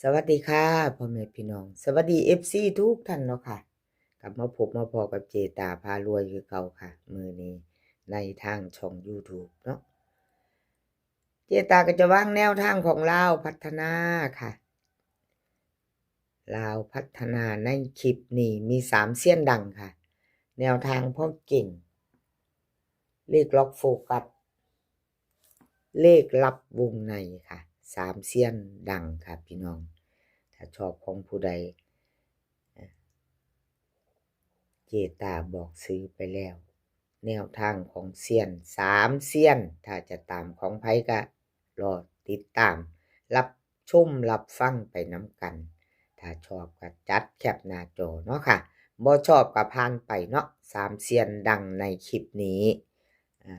ສະຫວັດດີຄ່ະ ພໍ່ແມ່ພີ່ນ້ອງ ສະຫວັດດີ ເອັຟຊີ ທຸກທ່ານເນາະຄ່ະ. ກັບມາພົບມາພໍ້ກັບເຈຕາພາລວຍຄືເກົ່າຄ່ະ ມື້ນີ້ໃນທາງຊ່ອງ YouTube ເນາະ. ເຈຕາກໍຈະວາງແນວທາງຂອງລາວພັດທະນາຄ່ະ. ລາວພັດທະນາໃນຄລິບນີ້ມີສາມຊຽນດັງຄ່ະ. ແນວທາງພໍ່ເກັ່ງ, ເລກລັອກໂຟກັສ, ເລກລັບວົງໃນຄ່ະ. ສາມຊຽນດັງຄ່ະພີ່ນ້ອງ. ຖ້າຊອບຂອງຜູ້ໃດ ເຈຕາບອກຊື່ໄປແລ້ວ. ແນວທາງຂອງຊຽນສາມຊຽນ ຖ້າຈະຕາມຂອງໃຜກະລໍຕິດຕາມ ຮັບຊົມຮັບຟັງໄປນຳກັນ. ຖ້າຊອບກະຈັດແຄບໜ້າຈໍເນາະຄ່ະ, ບໍ່ຊອບກະຜ່ານໄປເນາະ. ສາມຊຽນດັງໃນຄລິບນີ້ ອາ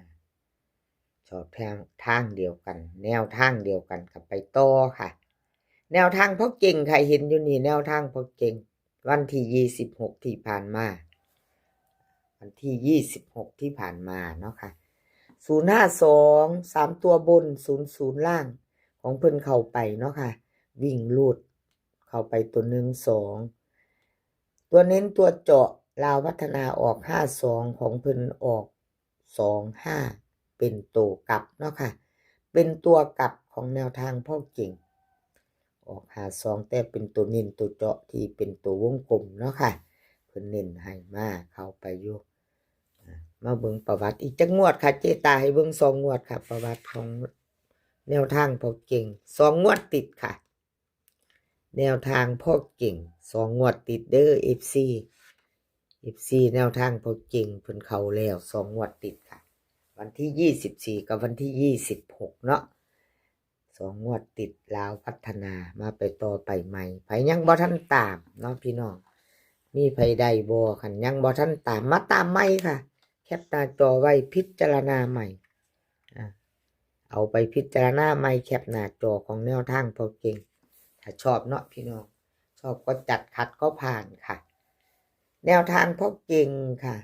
ຊອບແທງທາງດຽວກັນ ແນວທາງດຽວກັນກະໄປຕໍ່ຄ່ະ. ແນວທາງພໍ່ເກັ່ງຄ່ະ ເຫັນຢູ່ນີ້ ແນວທາງພໍ່ເກັ່ງ ວັນທີຊາວຫົກທີ່ຜ່ານມາ ວັນທີຊາວຫົກທີ່ຜ່ານມາເນາະຄ່ະ. ສູນຫ້າສອງ ສາມຕົວບົນ ສູນສູນລ່າງ ຂອງເພິ່ນເຂົ້າໄປເນາະຄ່ະ. ວິ່ງຮູດເຂົ້າໄປຕົວໜຶ່ງ ສອງ ຕົວເນັ້ນຕົວເຈາະລາວພັດທະນາອອກຫ້າສອງ ຂອງເພິ່ນອອກ ສອງຫ້າ ເປັນໂຕກັບເນາະຄ່ະ. ເປັນຕົວກັບຂອງແນວທາງພໍ່ເກັ່ງ ອອກຫ້າສອງ ແຕ່ເປັນໂຕເນັ້ນໂຕເຈາະທີ່ເປັນໂຕວົງກົມເນາະຄ່ະ. ເພິ່ນເນັ້ນໃຫ້ມາເຂົ້າໄປຢູ່. ອາ ມາເບິ່ງປະຫວັດອີກຈັກງວດຄ່ະ. ເຈຕາໃຫ້ເບິ່ງສອງງວດຄ່ະ ປະຫວັດຂອງແນວທາງພໍ່ເກັ່ງ ສອງງວດຕິດຄ່ະ. ແນວທາງພໍ່ເກັ່ງ ສອງງວດຕິດເດີ ເອັຟຊີ ເອັຟຊີ ແນວທາງພໍ່ເກັ່ງເພິ່ນເຂົ້າແລ້ວສອງງວດຕິດຄ່ະ. ວັນທີຊາວສີ່ກັບວັນທີຊາວຫົກເນາະ ສອງງວດຕິດ. ລາວພັດທະນາ ມາໄປຕໍ່ໄປໃໝ່. ໃຜຍັງບໍ່ທັນຕາມເນາະພີ່ນ້ອງ ມີໃຜໄດ້ບໍ່? ຄັນຍັງບໍ່ທັນຕາມ ມາຕາມໃໝ່ຄ່ະ. ແຄບໜ້າຈໍໄວ້ ພິຈາລະນາໃໝ່ ອາ ເອົາໄປພິຈາລະນາໃໝ່ ແຄບໜ້າຈໍຂອງແນວທາງພໍ່ເກັ່ງ ຖ້າຊອບເນາະພີ່ນ້ອງ. ຊອບກໍຈັດ ຂັດກໍຜ່ານຄ່ະ. ແນວທາງພໍ່ເກັ່ງຄ່ະ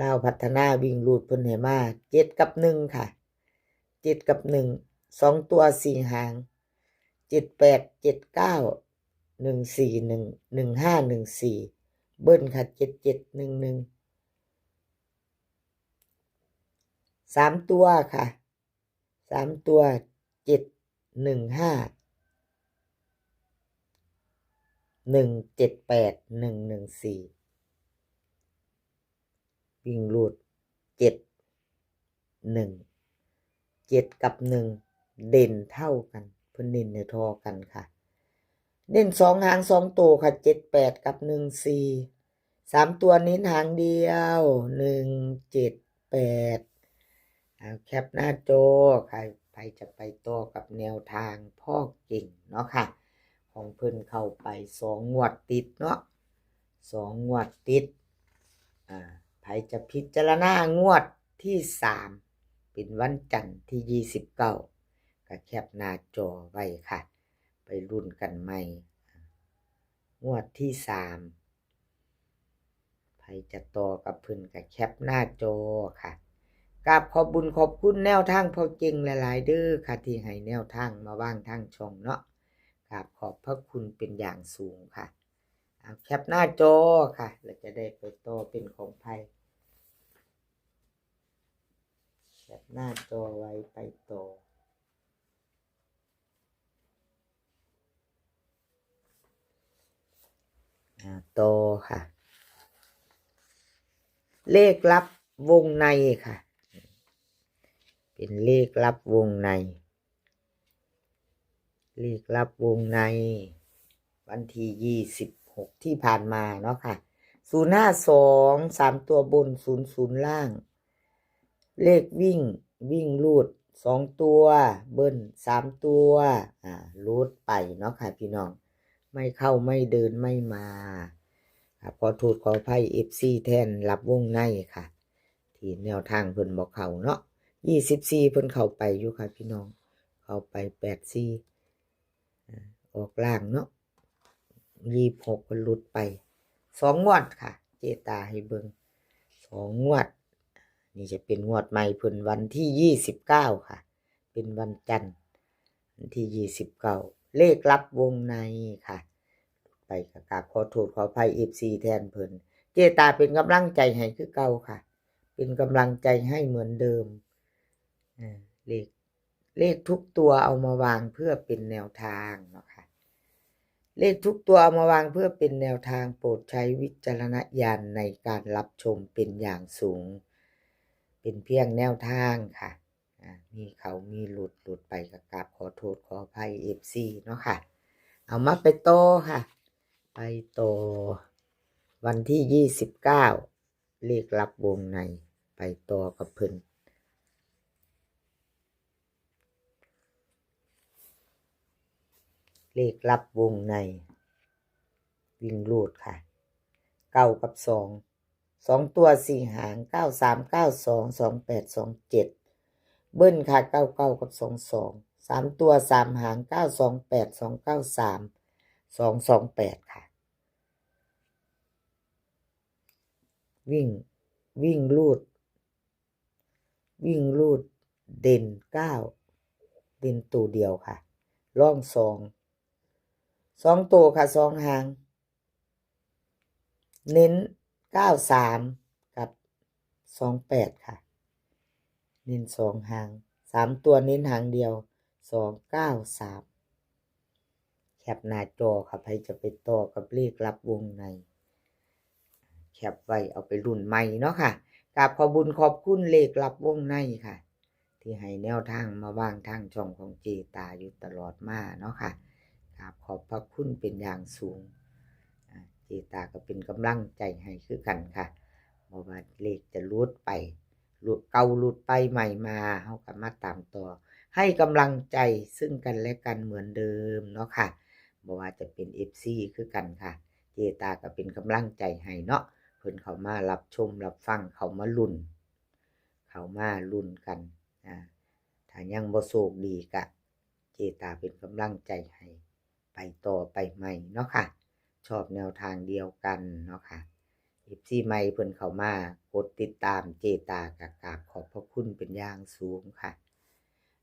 ລາວພັດທະນາ ວິ່ງຮູດເພິ່ນໃຫ້ມາເຈັດກັບໜຶ່ງຄ່ະ. ເຈັດກັບໜຶ່ງ ສອງຕົວສີ່ຫາງ ເຈັດແປດ ເຈັດເກົ້າ ໜຶ່ງສີ່ໜຶ່ງ ໜຶ່ງຫ້າ ໜຶ່ງສີ່ ເບິ້ນຄ່ະ ເຈັດເຈັດ ໜຶ່ງໜຶ່ງ. ສາມຕົວຄ່ະ ສາມຕົວ ເຈັດໜຶ່ງຫ້າ ໜຶ່ງເຈັດແປດ ໜຶ່ງໜຶ່ງສີ່ ວິ່ງຮູດ ເຈັດໜຶ່ງ ເຈັດກັບໜຶ່ງ ເດັ່ນເທົ່າກັນ ເພິ່ນເນັ້ນໃຫ້ທໍ່ກັນຄ່ະ. ເນັ້ນສອງຫາງສອງໂຕຄ່ະ ເຈັດແປດກັບໜຶ່ງສີ່. ສາມຕົວເນັ້ນຫາງດຽວ ໜຶ່ງເຈັດແປດ. ເອົາ ແຄບໜ້າຈໍຄ່ະ. ໃຜຈະໄປຕໍ່ກັບແນວທາງພໍ່ເກັ່ງເນາະຄ່ະ ຂອງເພິ່ນເຂົ້າໄປສອງງວດຕິດເນາະ ສອງງວດຕິດ. ອາ ໃຜຈະພິຈາລະນາງວດທີສາມ ເປັນວັນຈັນທີຊາວເກົ້າ ກະແຄບໜ້າຈໍໄວ້ຄ່ະ. ໄປລຸ້ນກັນໃໝ່ ງວດທີສາມ ໃຜຈະຕໍ່ກັບເພິ່ນກະແຄບໜ້າຈໍຄ່ະ. ກາບຂອບບຸນຂອບຄຸນແນວທາງພໍ່ເກັ່ງຫຼາຍໆເດີຄ່ະ ທີ່ໃຫ້ແນວທາງມາວາງທາງຊ່ອງເນາະ. ກາບຂອບພະຄຸນເປັນຢ່າງສູງຄ່ະ. ເອົາ ແຄບໜ້າຈໍຄ່ະ ແລ້ວຈະໄດ້ໄປຕໍ່ເປັນຂອງໃຜ. ແຄບໜ້າຈໍໄວ້ໄປຕໍ່. ອາ ຕໍ່ຄ່ະ ເລກລັບວົງໃນຄ່ະ ເປັນເລກລັບວົງໃນ ເລກລັບວົງໃນ ວັນທີຊາວຫົກທີ່ຜ່ານມາເນາະຄ່ະ ສູນຫ້າສອງ ສາມຕົວບົນ ສູນສູນລ່າງ ເລກວິ່ງ ວິ່ງຮູດສອງຕົວ ເບິ້ນສາມຕົວ ອາ ຫຼຸດໄປເນາະຄ່ະພີ່ນ້ອງ ໄມ່ເຂົ້າ ໄມ່ເດີນ ໄມ່ມາ. ອາ ຂໍໂທດຂໍອະໄພ ເອັຟຊີ ແທນລັບວົງໃນຄ່ະ ທີ່ແນວທາງເພິ່ນບໍ່ເຂົ້າເນາະ. ຊາວສີ່ ເພິ່ນເຂົ້າໄປຢູ່ຄ່ະພີ່ນ້ອງ ເຂົ້າໄປ ແປດສີ່ ອາ ອອກລ່າງເນາະ. ຊາວຫົກ ເພິ່ນຫຼຸດໄປສອງງວດຄ່ະ ເຈຕາໃຫ້ເບິ່ງສອງງວດ. ນີ້ຈະເປັນງວດໃໝ່ເພິ່ນ ວັນທີຊາວເກົ້າຄ່ະ ເປັນວັນຈັນ ວັນທີຊາວເກົ້າ. ເລກລັບວົງໃນຄ່ະ. ໄປກໍກາບຂໍໂທດຂໍອະໄພເອັຟຊີແທນເພິ່ນ. ເຈຕາເປັນກຳລັງໃຈໃຫ້ຄືເກົ່າຄ່ະ, ເປັນກຳລັງໃຈໃຫ້ເໝືອນເດີມ. ເອີ ເລກ ເລກທຸກຕົວເອົາມາວາງເພື່ອເປັນແນວທາງເນາະຄ່ະ. ເລກທຸກຕົວເອົາມາວາງເພື່ອເປັນແນວທາງ, ໂປດໃຊ້ວິຈາລະນະຍານໃນການຮັບຊົມເປັນຢ່າງສູງ. ເປັນພຽງແນວທາງຄ່ະ. ອາ ມີເຂົ້າມີຫຼຸດ, ຫຼຸດໄປກໍກາບຂໍໂທດຂໍອະໄພເອັຟຊີເນາະຄ່ະ. ເອົາ ມາໄປຕໍ່ຄ່ະ, ໄປຕໍ່ວັນທີຊາວເກົ້າ ເລກລັບວົງໃນ, ໄປຕໍ່ກັບເພິ່ນ. ເລກລັບວົງໃນ ວິ່ງຮູດຄ່ະ, ເກົ້າກັບສອງ. ສອງຕົວສີ່ຫາງ ເກົ້າສາມ ເກົ້າສອງ ສອງແປດ ສອງເຈັດ. ເບິ້ນຄ່ະ ເກົ້າເກົ້າກັບສອງສອງ. ສາມຕົວສາມຫາງ ເກົ້າສອງແປດ ສອງເກົ້າສາມ ສອງສອງແປດຄ່ະ. ວິ່ງ ວິ່ງຮູດ ວິ່ງຮູດເດັ່ນເກົ້າ, ເດັ່ນໂຕດຽວຄ່ະ, ລອງສອງ. ສອງໂຕຄ່ະ ສອງຫາງ, ເນັ້ນເກົ້າສາມກັບສອງແປດຄ່ະ, ເນັ້ນສອງຫາງ. ສາມຕົວເນັ້ນຫາງດຽວ ສອງເກົ້າສາມ. ແຄປໜ້າຈໍຄ່ະ, ໃຜຈະໄປຕໍ່ກັບເລກລັບວົງໃນ ແຄປໄວ້ເອົາໄປລຸ້ນໃໝ່ເນາະຄ່ະ. ກາບຂອບບຸນຂອບຄຸນເລກລັບວົງໃນຄ່ະ ທີ່ໃຫ້ແນວທາງມາວາງທາງຊ່ອງຂອງເຈຕາຢູ່ຕະຫຼອດມາເນາະຄ່ະ. ກາບຂອບພະຄຸນເປັນຢ່າງສູງ. ອາ ເຈຕາກໍເປັນກຳລັງໃຈໃຫ້ຄືກັນຄ່ະ. ບໍ່ວ່າເລກຈະຫຼຸດໄປ ຫຼຸດ ເກົ່າຫຼຸດໄປ ໃໝ່ມາ ເຮົາກໍມາຕາມຕໍ່ ໃຫ້ກຳລັງໃຈຊຶ່ງກັນແລະກັນເໝືອນເດີມເນາະຄ່ະ. ບໍ່ວ່າຈະເປັນເອັຟຊີຄືກັນຄ່ະ, ເຈຕາກໍເປັນກຳລັງໃຈໃຫ້ເນາະ, ເພິ່ນເຂົ້າມາຮັບຊົມຮັບຟັງ ເຂົ້າມາລຸ້ນ ເຂົ້າມາລຸ້ນກັນ. ອາ ຖ້າຍັງບໍ່ໂຊກດີກະ ເຈຕາເປັນກຳລັງໃຈໃຫ້ ໄປຕໍ່ໄປໃໝ່ເນາະຄ່ະ. ຊອບແນວທາງດຽວກັນເນາະຄ່ະ. ເອັຟຊີໃໝ່ເພິ່ນເຂົ້າມາກົດຕິດຕາມເຈຕາ ກະກາບຂອບພະຄຸນເປັນຢ່າງສູງຄ່ະ.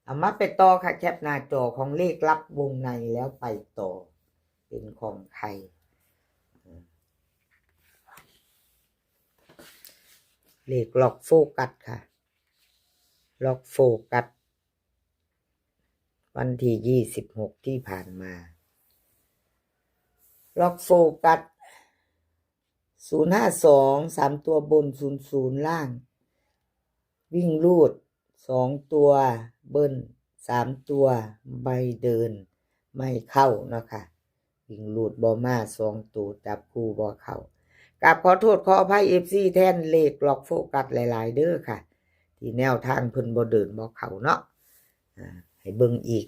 ເອົາ ມາໄປຕໍ່ຄ່ະ, ແຄປໜ້າຈໍຂອງເລກລັບວົງໃນແລ້ວໄປຕໍ່ເປັນຂອງໃຜ. ເລກລັອກໂຟກັສຄ່ະ, ລັອກໂຟກັສ ວັນທີຊາວຫົກທີ່ຜ່ານມາ. ລັອກໂຟກັສ ສູນຫ້າສອງ ສາມຕົວບົນ ສູນສູນລ່າງ, ວິ່ງຮູດ ສອງຕົວເບິ້ນ ສາມຕົວໄມ້ເດີນ ໄມ້ເຂົ້າເນາະຄ່ະ. ວິ່ງຮູດບໍ່ມາສອງໂຕ, ຈັບຄູ່ບໍ່ເຂົ້າ. ກາບຂໍໂທດຂໍອະໄພເອັຟຊີແທນເລກລັອກໂຟກັສຫຼາຍໆເດີຄ່ະ ທີ່ແນວທາງເພິ່ນບໍ່ເດີນບໍ່ເຂົ້າເນາະ. ອາ ໃຫ້ເບິ່ງອີກ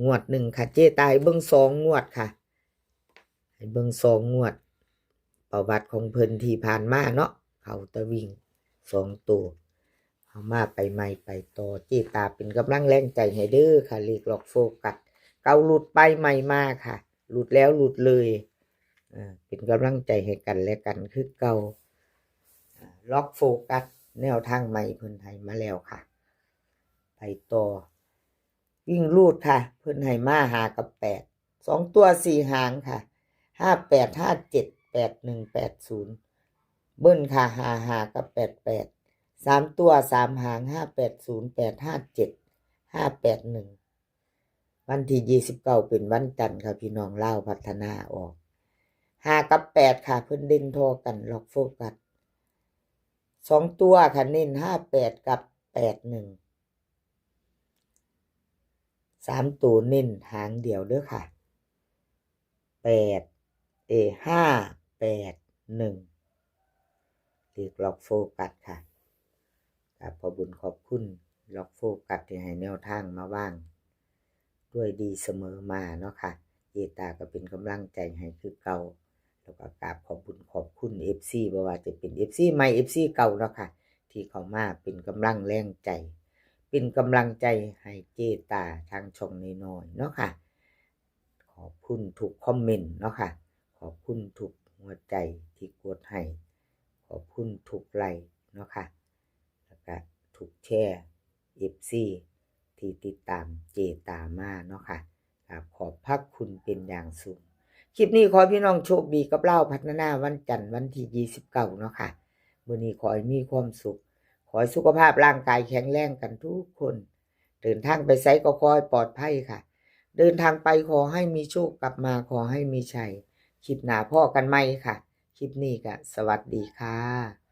ງວດໜຶ່ງຄ່ະ, ເຈຕາໃຫ້ເບິ່ງສອງງວດຄ່ະ, ໃຫ້ເບິ່ງສອງງວດ ປະຫວັດຂອງເພິ່ນທີ່ຜ່ານມາເນາະ, ເຂົ້າແຕ່ວິ່ງສອງໂຕ. ເຮົາມາໄປໃໝ່ໄປຕໍ່, ເຈຕາເປັນກຳລັງແຮງໃຈໃຫ້ເດີຄ່ະ. ເລກລັອກໂຟກັສ ເກົ່າຫຼຸດໄປໃໝ່ມາຄ່ະ, ຫຼຸດແລ້ວຫຼຸດເລີຍ. ເປັນກຳລັງໃຈໃຫ້ກັນແລະກັນຄືເກົ່າ. ລັອກໂຟກັສ ແນວທາງໃໝ່ເພິ່ນໃຫ້ມາແລ້ວຄ່ະ. ໄປຕໍ່ ວິ່ງຮູດຄ່ະ, ເພິ່ນໃຫ້ມາຫ້າກັບແປດ. ສອງຕົວສີ່ຫາງຄ່ະ, ຫ້າແປດ ຫ້າເຈັດ ແປດໜຶ່ງ ແປດສູນ. ເບິ້ນຄ່ະ ຫ້າຫ້າ ກັບ ແປດແປດ. ສາມຕົວສາມຫາງ, ຫ້າແປດສູນ ແປດຫ້າເຈັດ ຫ້າແປດໜຶ່ງ. ວັນທີຊາວເກົ້າເປັນວັນຈັນຄ່ະ, ພີ່ນ້ອງລາວພັດທະນາອອກ ຫ້າກັບແປດຄ່ະ, ເພິ່ນເດັ່ນທໍ່ກັນ, ລັອກໂຟກັສ. ສອງຕົວຄ່ະ, ເນັ້ນຫ້າແປດ ກັບ ແປດໜຶ່ງ. ສາມໂຕເນັ້ນຫາງດຽວເດີຄ່ະ, ແປດ ເອ ຫ້າແປດໜຶ່ງ. ເລກລັອກໂຟກັສຄ່ະ. ກາບຂອບບຸນຂອບຄຸນລັອກໂຟກັສທີ່ໃຫ້ແນວທາງມາວາງດ້ວຍດີສະເໝີມາເນາະຄ່ະ. ເຈຕາກໍເປັນກຳລັງໃຈໃຫ້ຄືເກົ່າ. ແລ້ວກໍກາບຂອບບຸນຂອບຄຸນເອັຟຊີ, ບໍ່ວ່າຈະເປັນເອັຟຊີໃໝ່ ເອັຟຊີເກົ່າເນາະຄ່ະ, ທີ່ເຂົ້າມາເປັນກຳລັງແຮງໃຈ, ເປັນກຳລັງໃຈໃຫ້ເຈຕາທາງຊ່ອງນ້ອຍໆເນາະຄ່ະ. ຂອບຄຸນທຸກຄອມເມັນເນາະຄ່ະ, ຂອບຄຸນທຸກຫົວໃຈທີ່ກົດໃຫ້, ຂອບຄຸນທຸກໄລເນາະຄ່ະ, ແລ້ວກະທຸກແຊ ເອັຟຊີ ທີ່ຕິດຕາມເຈຕາມາເນາະຄ່ະ. ກາບຂອບພະຄຸນເປັນຢ່າງສູງ. ຄລິບນີ້ຂໍໃຫ້ພີ່ນ້ອງໂຊກດີກັບລາວພັດທະນາວັນຈັນ ວັນທີຊາວເກົ້າເນາະຄ່ະ. ມື້ນີ້ຂໍໃຫ້ມີຄວາມສຸກ, ຂໍໃຫ້ສຸຂະພາບຮ່າງກາຍແຂງແຮງກັນທຸກຄົນ. ເດີນທາງໄປໃສກໍຂໍໃຫ້ປອດໄພຄ່ະ. ເດີນທາງໄປຂໍໃຫ້ມີໂຊກ, ກັບມາຂໍໃຫ້ມີໄຊ. ຄລິບໜ້າພໍ້ກັນໃໝ່ຄ່ະ. ຄລິບນີ້ກໍສະຫວັດດີຄ່ະ.